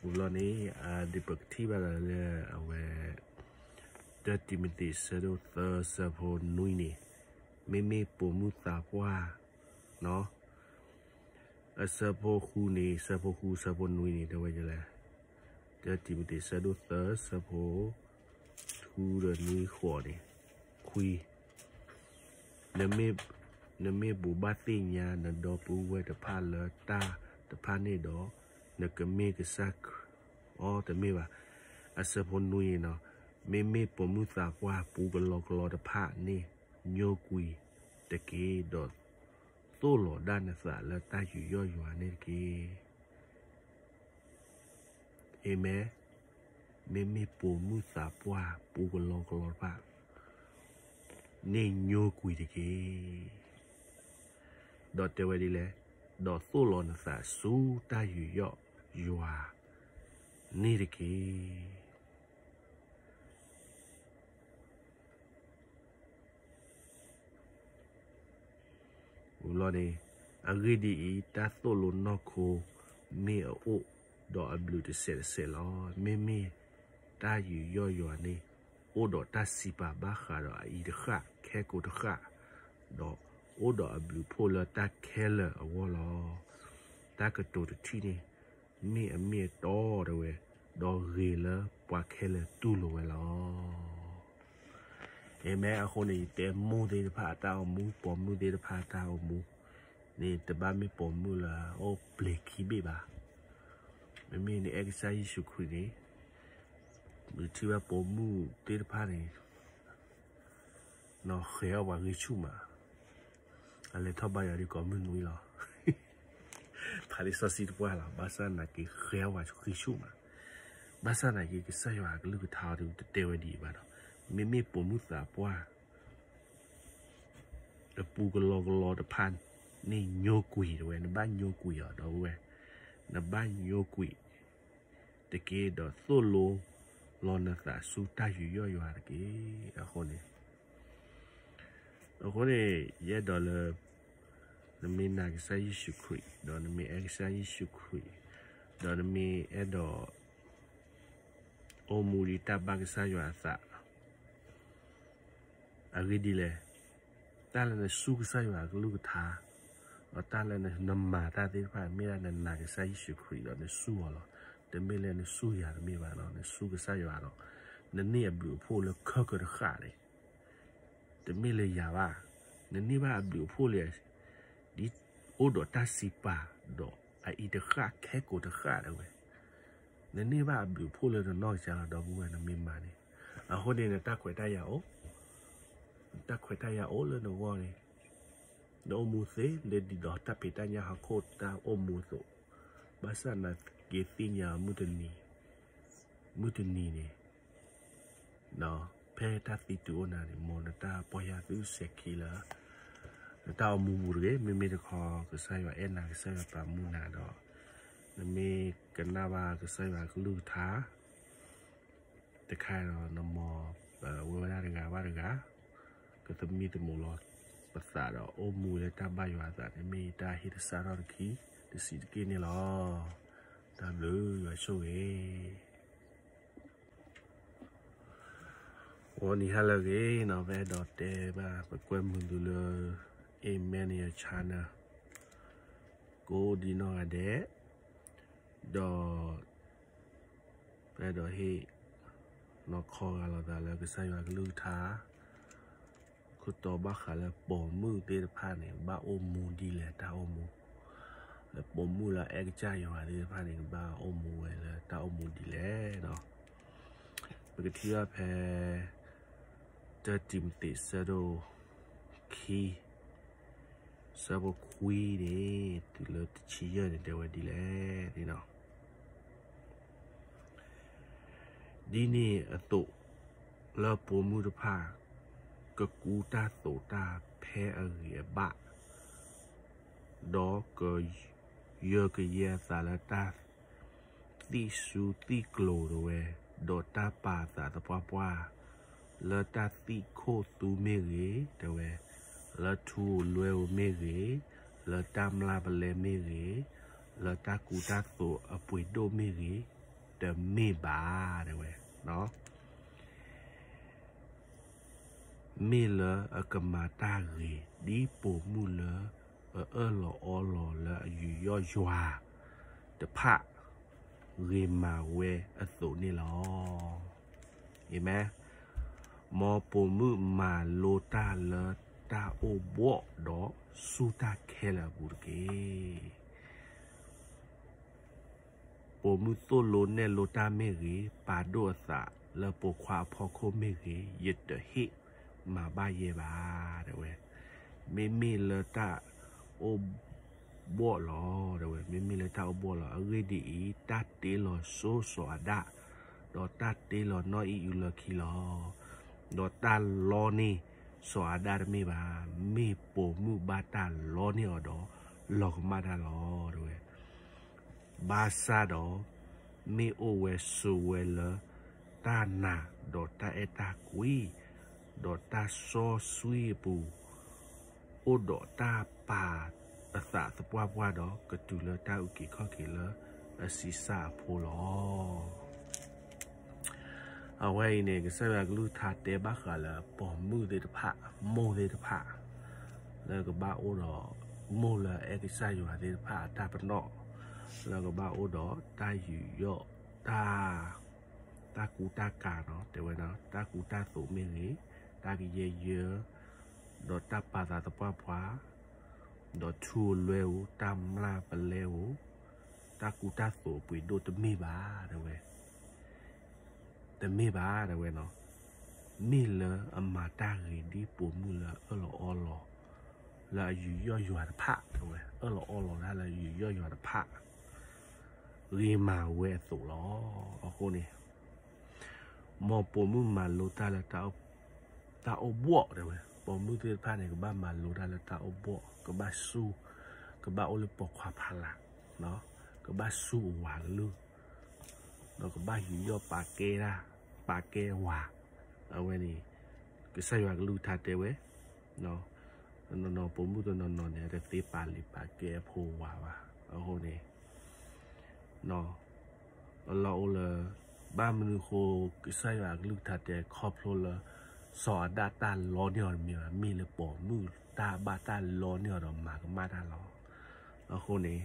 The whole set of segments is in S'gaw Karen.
လီၤန့ၣ် ဒ်ပကထံၣ်ဘၣ်ဒီးလၢအဝဲ တၢတံၤမသ့း ဆၢဒိၣ်သၢ ဆၢဖိနွံန့ၣ်, မ့မ့ၢ်ပိာ်မုၣ်သးပှၢ် အဆၢဖိဃုန့ၣ်, ဆၢဖိဃု ဆၢဖိနွံန့ၣ် တဲဝဲဒ်လဲၣ်, တၢတံၤမသ့း ဆၢဒိၣ်သၢ ဆၢဖိ ဃုဒီးနွံဃိးန့ၣ်, ခွံ နမ့ၢ်ဘိးဘၣ်သ့ၣ်ညါနဒီပုၢ်ဝဲၢ်တဖၣ်လၢတၢ်တဖၣ်န့ၣ်ဒီး, နကမ့ၢ်ကစၢ်ခရံာ်, အီ တမ့ၢ်ဘၣ်, အဆၢဖိနွံန့ၣ်, မ့မ့ၢ်ပိာ်မုၣ်သးပှၢ်ပူကလီကလီတဖၣ်န့ၣ်, ညိကွံာ်တက့ၢ်, ဒီးသိၣ်လီၤဒၣ်နသးလၢတၢ်ယူးယီၣ်ယွၤန့ၣ်တက့ၢ်. အၤမ့ၣ်, မ့မ့ၢ်ပိာ်မုၣ်သးပှၢ်ပူကလီကလီတဖၣ်န့ၣ်ညိကွံာ်တက့ၢ်. ဒီးတဲဝဲဒ်လဲၣ်, ဒီးသိၣ်လီၤနသးဆူတၢ်ယူးယီၣ်ယွၤန့ၣ်တက့ၢ်. လီၤန့ၣ်, အဂ့ၢ်ဒ်အံၤ, တၢ်သိၣ်လိနီၢ်ခိမ့ၢ်အအိၣ်ဒီးအဘျုးတစဲးတစဲးလီၤ. မ့မ့ၢ်တၢ်ယူးယီၣ်ယွၤန့ၣ် အိၣ်ဒီးတၢ်စံးပာ်ဘၣ်ဃးဒီးအအံၤတဃၣ် ခဲကိာ်တဃၣ်, ဒီးအိၣ်ဒီးအဘျုးအဖှိၣ်လၢတၢ်ခဲလၢာ်အဂီၢ်လီၤ. တၢ်ကတိၤတထံၣ်န့ၣ် မ့ၢ်အမ့ၢ်အတီတဲဝဲ, ဒီးဂ့ၤလၢပှၤခဲလၢာ်တူၢ်လိာ်ဝဲလီၤ. အၤမ့ၣ်, အဃိန့ၣ် ယတဲမိၢ်သ့ၣ်တဖၣ်အတၢ်အိၣ်မူ, ပိာ်မုၣ်သ့ၣ်တဖၣ်အတၢ်အိၣ်မူန့ၣ် တဘၣ်မ့ၢ်ပိာ်မုၣ်လၢအအိၣ်ပျ့ၤခံဘ့ၣ်ဘၣ်. မ့မ့ၢ်နအဲၣ်ကစၢ်ယ့ၣ်ၡူးခရံာ်န့ၣ်, နထံၣ်ဘၣ်ပိာ်မုၣ်သ့ၣ်တဖၣ်န့ၣ် နီၢ်ဃဲၤအီၣ်ပှၤဂံၢ်ဆူၣ်မး, အလဲၤထီၣ်ဘါယွၤဒ်ကိးမုၢ်နွံလီၤ. ဖးလံာ်စီဆှံတပှၢ်လီၤ. ဘၣ်ဆၣ်နာ်က့ ဃဲၤအီၣ်ပှၤဂံၢ်ဆူၣ်မး, ဘၣ်ဆၣ်နာ်က့ ကစၢ်ယွၤအကလုၢ်ကထါအံၤတတဲဝဲဒ်အံၤဘၣ်ဒီး, မ့မ့ၢ်ပိာ်မုၣ်သးပှၢ် အပူကလီကလီတဖၣ်န့ၣ်ညိကွံာ်တဲဝဲ, နဘၣ်ညိကွံာ်အီၤဒီပုၢ်ဝဲၢ်, နဘၣ်ညိကွံာ်တက့ၢ်, ဒီးသိၣ်လိလီၤနသးဆူတၢ်ယူးယီၣ်ယွၤတက့ၢ်. အဃိန့ၣ်, အဃိန့ၣ် ယအဲၣ်ဒိးလၢ နမ့ၢ်နာ်ကစၢ်ယ့ၣ်ၡူးခရံာ်, ဒီးနမ့ၢ်အဲၣ်ကစၢ်ယ့ၣ်ၡူးခရံာ်, ဒီးနမ့ၢ်အဲၣ်ဒိး အိၣ်မူဒ်တၢ်ဘၣ်ကစၢ်ယွၤအသး အဂ့ၢ်ဒ်လဲၣ်, တၢ်လၢနစူၢ်ကစၢ်ယွၤအကလုၢ်ကထါ, ဒီးတၢ်လၢနမၤတၢ်သ့ၣ်တဖၣ် မ့ၢ်ဒၣ်နနာ်ကစၢ်ယ့ၣ်ၡူးခရံာ်ဒီးနစူၢ်အီၤလီၤ. တမ့ၢ်လၢနစူၢ်ယၤတမ့ၢ်ဘၣ်, နစူၢ်ကစၢ်ယွၤဒီး နန့ၢ်အဘျုးအဖှိၣ်လၢခဲကိာ်တဃၣ်န့ၣ် တမ့ၢ်လၢယၤဘၣ်, နန့ၢ်ဘၣ်အဘျုးအဖှိၣ်လၢ ဒ်အိၣ်ဒီးတၢ်စံးပာ် ဒီးအအံၤတဃၣ်ခဲကိာ်တဃၣ်တဲဝဲ, နန့ၢ်ဘၣ်အဘျုးအဖှိၣ်လၢနနီၢ်ကစၢ်လီၤ ဒီပုၢ်ဝဲၢ် နမ့ၢ်မၤန့ၣ်. အဃိန့ၣ် နတၢ်ခွဲးတၢ်ယာ်အိၣ်, နတၢ်ခွဲးတၢ်ယာ်အိၣ်လၢနဂီၢ်န့ၣ်, နအိၣ်မူသ့လၢဒ်သိးတၢ်ဖံးတၢ်ညၣ်ဟီၣ်ခိၣ်တၢ်အိၣ်မူအသိး, ဘၣ်ဆၣ်နာ်က့သ့ၣ်ညါမုၢ်တနံၤ, မုၢ်တနံၤန့ၣ် ဖဲတၢ်သံတုၤအိၣ်နၤန့ၣ် မ်နတၢ်ပီၢ်ယၢ်သုစဲၤခံလၢ နတၢ်အိၣ်မူပူၤတဂ့ၤ. မ့မ့ၢ်တခီ ကစၢ်ယွၤအဲၣ်နၤ ကစၢ်ယွၤပာ်မူနၤဒီး နမ့ၢ်ကနၣ်ဘၣ်ကစၢ်ယွၤကလုၢ်ကထါ တခါဒီး နမၤဝဲဒၣ်တဂၤဘၣ်တဂၤ ကသမံသမိးလီၤပသးဒီးအိၣ်မူလၢတၢ်ဘၣ်ယွၤအသးန့ၣ် မ့ၢ်ယတၢ်ဟ့ၣ်သဆၣ်ထီၣ်တခံ တဆံးတက့ၢ်န့ၣ်လီၤ. တၢ်ဘျုးယွၤဆိၣ်ဂ့ၤ ဂီၤနံၤဟါလၢအဂ့ၤနီၤ, ပအဲၣ်ဒိးတဲဘၣ် ပကွဲမုာ်သုလၢ Emmanuel Channel ကိးဒံနီၢ်ဂၤဒဲး, ဒီး ပအဲၣ်ဒိးဟ့ၣ် နီၢ်ခီဂာ်လိာ်သးလၢကစၢ်ယွၤကလုၢ်ကထါ ခိၣ်တီဘၣ်ဃးလၢပိာ်မုၣ်သ့ၣ်တဖၣ်န့ၣ် ဘၣ်အိၣ်မူဒ်လဲၣ်တၢ်အိၣ်မူ, လၢပိာ်မုၣ်လၢအအဲၣ်ကစၢ်ယွၤသ့ၣ်တဖၣ်န့ၣ် ကဘၣ်အိၣ်မူဝဲလၢတၢ်အိၣ်မူဒ်လဲၣ်ဒီး ပကထံၣ်ဘၣ်ဖဲ တၢတံၤမသ့း ဆၢဒိၣ်ခံ ဆၢဖိခွံန့ၣ် တုၤလၢတဆံယဲၢ်န့ၣ် တဲဝဲဒ်လဲၣ်န့ၣ်လီၤ. ဒ်န့ၣ်အသိး လၢပိာ်မုၣ်တဖၣ် ကကူတၢ်သိးတၢ်ဖဲအဂ့ၤအဘၣ် ဒီးကယၢကယဲအသးလၢတၢ်သံၣ်စူၤသံၣ်ကျိၤတဲဝဲ, ဒီးတၢ်ပာ်သးသပှၢ်ပှၢ် လၢတၢ်သံၣ်ခိၣ်သူမ့ၢ်ဂ့ၤ, တဲဝဲ, လၢထူဧိၤလွဲဧိၤမ့ၢ်ဂ့ၤ, လၢတၢ်မျၢ်ပလဲမ့ၢ်ဂ့ၤ, လၢတၢ်ကူတၢ်သိးအပှ့ၤဒိၣ်မ့ၢ်ဂ့ၤ, တမ့ၢ်ဘၣ် တဲဝဲ. မ့ၢ်လၢအကမၤတၢ်ဂ့ၤ ဒ်ပိာ်မုၣ်လၢအအၢၣ်လီၤအီလီၤလၢအယူးယီၣ်ယွၤတဖၣ် ဂ့ၤမၤဝဲအသိးန့ၣ်လီၤ. အၤမ့ၣ်. မ်ပိာ်မုၣ်မၤလိတၢ်လၢတၢ်အိၣ်ဘှီၣ်ဒီးစူၢ်တၢ်ခဲလၢာ်အပူၤတက့ၢ်. ပိာ်မုၣ်သိၣ်လိနဲၣ်လိတၢ်မ့ၢ်ဂ့ၤ, ပာ်ဒိၣ်အသးလၢပိာ်ခွါအဖီခိၣ်မ့ၢ်ဂ့ၤ, ယတဟ့ၣ်မၤဘၣ်ယဲဘၣ် တဲဝဲ. မ့မ့ၢ်လၢတၢ်အိၣ်ဘှီၣ်လီၤ တဲဝဲ, မ့မ့ၢ်လၢတၢ်အိၣ်ဘှီၣ်လီၤ. အဂ့ၢ်ဒ်အံၤ, တၢ်တ့လီၤစိစီၤအၤဒၣ်, ဒီးတၢ်တ့လီၤနီၢ်အံၣ်အုလၢခံလီၤ. ဒီးတၢ်လီန့ၢ်စီၤအၤဒၣ်တမ့ၢ်ဘၣ်, မ့ၢ်ပိာ်မုၣ်ဘၣ်တၢ်လီန့ၢ်အီၤဒီး လီၤကမၣ်တၢ်လီၤ တဲဝဲ. ဘၣ်ဆၣ်ဒီး မ့ၢ်အိၣ်ဝဲဆိးဝဲလၢတၢ်နာ်, ဒီးတၢ်အဲၣ်တၢ်ကွံ, ဒီးတၢ်စီဆှံအပူၤ, အိၣ်ဒီးတၢ်ပာ်အသးသပှၢ်ပှၢ်ဒီး ကတုၤလၢတၢ်အုၣ်က့ၤခီၣ်က့ၤလၢအဆံးစၢ်အဖိလီၤ. အဝဲအံၤန့ၣ် ကစၢ်ယွၤကလုၢ်ကထါတဲဘၣ်ဃးလၢပိာ်မုၣ်သ့ၣ်တဖၣ်, မိၢ်သ့ၣ်တဖၣ်, လၢကဘၣ်အိၣ်ဒီးမိၢ်လၢအအဲၣ်ကစၢ်ယွၤသ့ၣ်တဖၣ်အတၢ်ပနီၣ်, လၢကဘၣ်အိၣ်ဒီးတၢ်ယူးယီၣ်, တၢ်ကူတၢ်ကၤနီၤ, တဲဝဲဒၣ် တၢ်ကူတၢ်သိးမ့ၢ်ဂ့ၤ, တၢ်ကယဲၢ်ယဲၢ်, ဒီးတၢ်ပာ်သးသပှၢ်ပှၢ်, ဒီးထူဧိၤလွဲဧိၤ, တၢ်မျၢ်ပလဲဧိၤ, တၢ်ကူတၢ်သိးအပှ့ၤဒိၣ်တမ့ၢ်ဘၣ် တဲဝဲ. တမ့ၢ်ဘၣ် တဲဝဲနီၤ. မ့ၢ်လၢအမၤတၢ်ဂ့ၤဒ်ပိာ်မုၣ်လၢအအၢၣ်လီၤအီလီၤ လၢအယူးယီၣ်ယွၤတဖၣ် တဲဝဲ, အၢၣ်လီၤအီလီၤတၢ်လၢယူးယီၣ်ယွၤတဖၣ် ဂ့ၤမၤဝဲအသိးလီၤ. အဃိန့ၣ် မ်ပိာ်မုၣ်မၤလိတၢ်လၢ တၢ်အိၣ်ဘှီၣ် တဲဝဲ, ပိာ်မုၣ်သ့ၣ်တဖၣ်န့ၣ် ကဘၣ်မၤလိတၢ်လၢတၢ်အိၣ်ဘှီၣ်, ကဘၣ်စူၢ်, ကဘၣ်အိၣ်လၢပိာ်ခွါဖီလာ်, ကဘၣ်စူၢ်အဝၤကလုၢ်, ဒီးကဘၣ်ယူးယီၣ်ပာ်ကဲတၢ်, ပာ်ကဲဝၤ, အဝဲန့ၣ် ကစၢ်ယွၤကလုၢ်ကထါတဲဝဲ, နီၤ, ပိာ်မုၣ်တနီၤနီၤန့ၣ် တသ့ပာ်လုၢ်ပာ်ကဲအဖိဝၤဘၣ်. အဃိန့ၣ် အလီၢ်အိၣ်လၢ ဘၣ်မနုၤအဃိ ကစၢ်ယွၤအကလုၢ်ကထါတဲခီဖျိလၢ စီၤအၤဒၣ်တၢ်လီန့ၢ်အီၤတမ့ၢ်ဘၣ်, မ့ၢ်လၢပိာ်မုၣ်တၢ်ဘၣ်တၢ်လီန့ၢ်အီၤဒီးမၤကမၣ်တၢ်လီၤ. အဃိန့ၣ်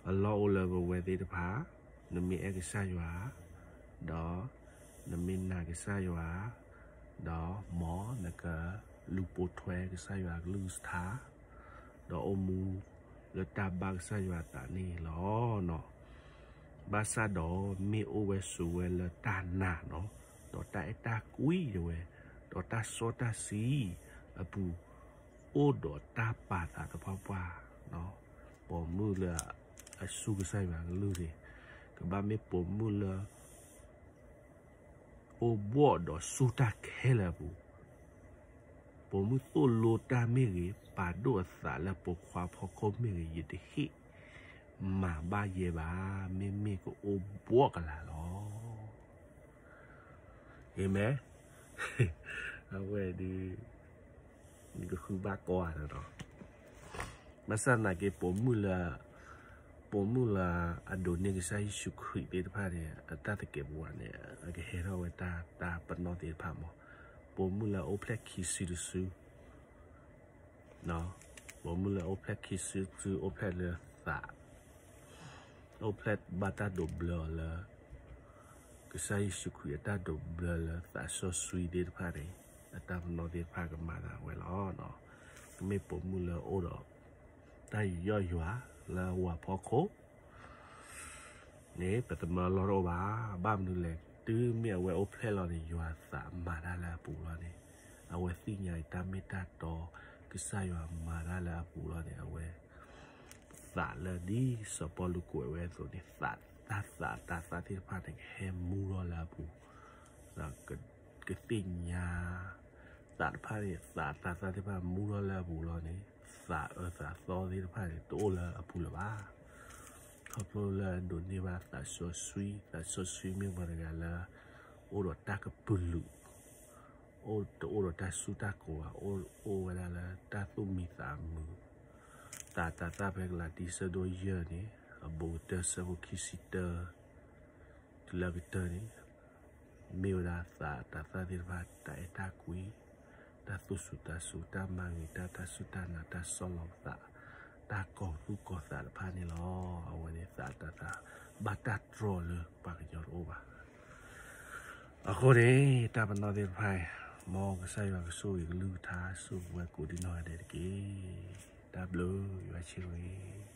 အလီၢ်အိၣ်လၢပဝဲသ့ၣ်တဖၣ် နမ့ၢ်အဲၣ်ကစၢ်ယွၤ, ဒီးနမ့ၢ်နာ်ကစၢ်ယွၤ, ဒီးမ်နကလူၤပိာ်ထွဲကစၢ်ယွၤအကလုၢ်ကထါ, ဒီးအိၣ်မူလၢတၢ်ဘၣ်ကစၢ်ယွၤအသးန့ၣ်လီၤ. ဘၣ်ဆၣ်ဒီးမ့ၢ်အိၣ်ဝဲဆိးဝဲလၢတၢ်နာ်နီၤ, ဒီးတၢ်အဲၣ်တၢ်ကွံတဲဝဲ, ဒီးတၢ်စီတၢ်ဆှံအပူၤ အိၣ်ဒီးတၢ်ပာ်သးသပှၢ်ပှၢ်, ပိာ်မုၣ်လၢအစူၢ်ကစၢ်ယွၤကလုၢ်န့ၣ် ကဘၣ်မ့ၢ်ပိာ်မုၣ်လၢ အိၣ်ဘှီၣ်ဒီးစူၢ်တၢ်ခဲလၢာ်အပူၤ, ပိာ်မုၣ်သိၣ်လိတၢ်မ့ၢ်ဂ့ၤ, ပာ်ဒိၣ်အသးလၢပိာ်ခွါဖီခိၣ်မ့ၢ်ဂ့ၤ, ယတဟ့ၣ်မၤဘၣ်ယဲဘၣ်, မ့မ့ၢ်ကအိၣ်ဘှီၣ်ကလာ်လီၤ. အၤမ့ၣ်. အဝဲဒုး နကဃုဘၣ်ကိးဂၤဒီး, ဘၣ်ဆၣ်သနာ်က့ ပိာ်မုၣ်လၢ ပိာ်မုၣ်လၢအဒိးန့ၢ်ကစၢ်ယ့ၣ်ၡူးခရံာ်သ့ၣ်တဖၣ်န့ၣ် အတၢ်သကဲးပဝးန့ၣ် အကဟဲထီၣ်ဝဲတၢ် တၢ်ပနီၣ်သ့ၣ်တဖၣ်မး, ပိာ်မုၣ်လၢအိၣ်ဖျဲၣ်ခံစုတစု, ပိာ်မုၣ်လၢအိၣ်ဖျဲၣ်ခံစုတစု အိၣ်ဖျဲၣ်လၢသး အိၣ်ဖျဲၣ်ဘၣ်တၢ်ဒိးဘျၢအီၤလၢ ကစၢ်ယ့ၣ်ၡူးခရံာ်အတၢ်ဒိးဘျၢလၢသးစီဆှံသ့ၣ်တဖၣ်န့ၣ် အတၢ်ပနီၣ်သ့ၣ်တဖၣ်ကမၤသးဝဲလီၤ. မ့ၢ်ပိာ်မုၣ်လၢအိၣ်ဒီး တၢ်ယူးယီၣ်ယွၤလၢဝၤဖီခိၣ် န့ၣ် ပသမၢလီၢ်တအိၣ်ဘၣ်. ဘၣ်မနုၤလဲၣ်, တုၤမ့ၢ်အဝဲအိၣ်ဖျဲၣ်လီၤန့ၣ် ယွၤသးမၤတၢ်လၢအပူၤလီၤန့ၣ်, အဝဲသ့ၣ်ညါအံၤတၢ်မ့ၢ်တၢ်တီ ကစၢ်ယွၤမၤတၢ်လၢအပူၤလီၤန့ၣ်, အဝဲ သးလၢဒ်စီၤပီလူးကွဲးဝဲအသိးန့ၣ်, သး တၢ်သးသ့ၣ်တဖၣ်န့ၣ် ကဟဲမူထီၣ်လၢအပူၤ, ဒီးကသ့ၣ်ညါ သးတဖၣ်န့ၣ် သးတၢ်သးသ့ၣ်တဖၣ်မူထီၣ်လၢအပူၤလီၤန့ၣ်, သးအၢသးသီသ့ၣ်တဖၣ်န့ၣ် တအိၣ်လၢအပူၤလၢၤဘၣ်. ခီဖျိလၢအဒိးန့ၢ်ဘၣ်သးစီဆှံ, သးစီဆှံမ့ၢ်ပှၤတဂၤလၢ အိၣ်ဒီးတၢ်ကပုာ်လုး, အိၣ် တအိၣ်ဒီးတၢ်စူၢ်တၢ်ကိၤဘၣ်, အိၣ် အိၣ်ဝဲဒၣ်လၢတၢ်သူၣ်မံသးမုာ်, သးတးသၣ်ဖဲကလၤတံ ဆၢဒိၣ်ယဲၢ်န့ၣ် အဘူးကတၢၢ် ဆၢဖိခံဆံတၢ တုၤလၢအကတၢၢ်န့ၣ် မ့ၢ်ဝဲဒၣ်သးတၢ်သၣ်သ့ၣ်တဖၣ် တၢ်အဲၣ်တၢ်ကွံ, တၢ်သူၣ်စူၤသးစူၤ, တၢ်မၤဂ့ၤတၢ်, တၢ်စူၢ်တၢ်နာ်, တၢ်ဆီၣ်လီၤပသး, တၢ်ကီၤသူၣ်ကီၤသးတဖၣ်န့ၣ်လီၤ. အဝဲန့ၣ်သးတၢ်သၣ် ဘၣ်တၢ်တြီလၢပှၤကညီတအိၣ်ဘၣ်. အဃိန့ၣ် တၢ်ပနီၣ်သ့ၣ်တဖၣ် မ်ကစၢ်ယွၤကဆိၣ်ဂ့ၤကလုၢ်ကထါ ဆိၣ်ဂ့ၤဝဲကိးဒံနီၢ်ဂၤဒဲးတက့ၢ်. တၢ်ဘျုးယွၤဆိၣ်ဂ့ၤ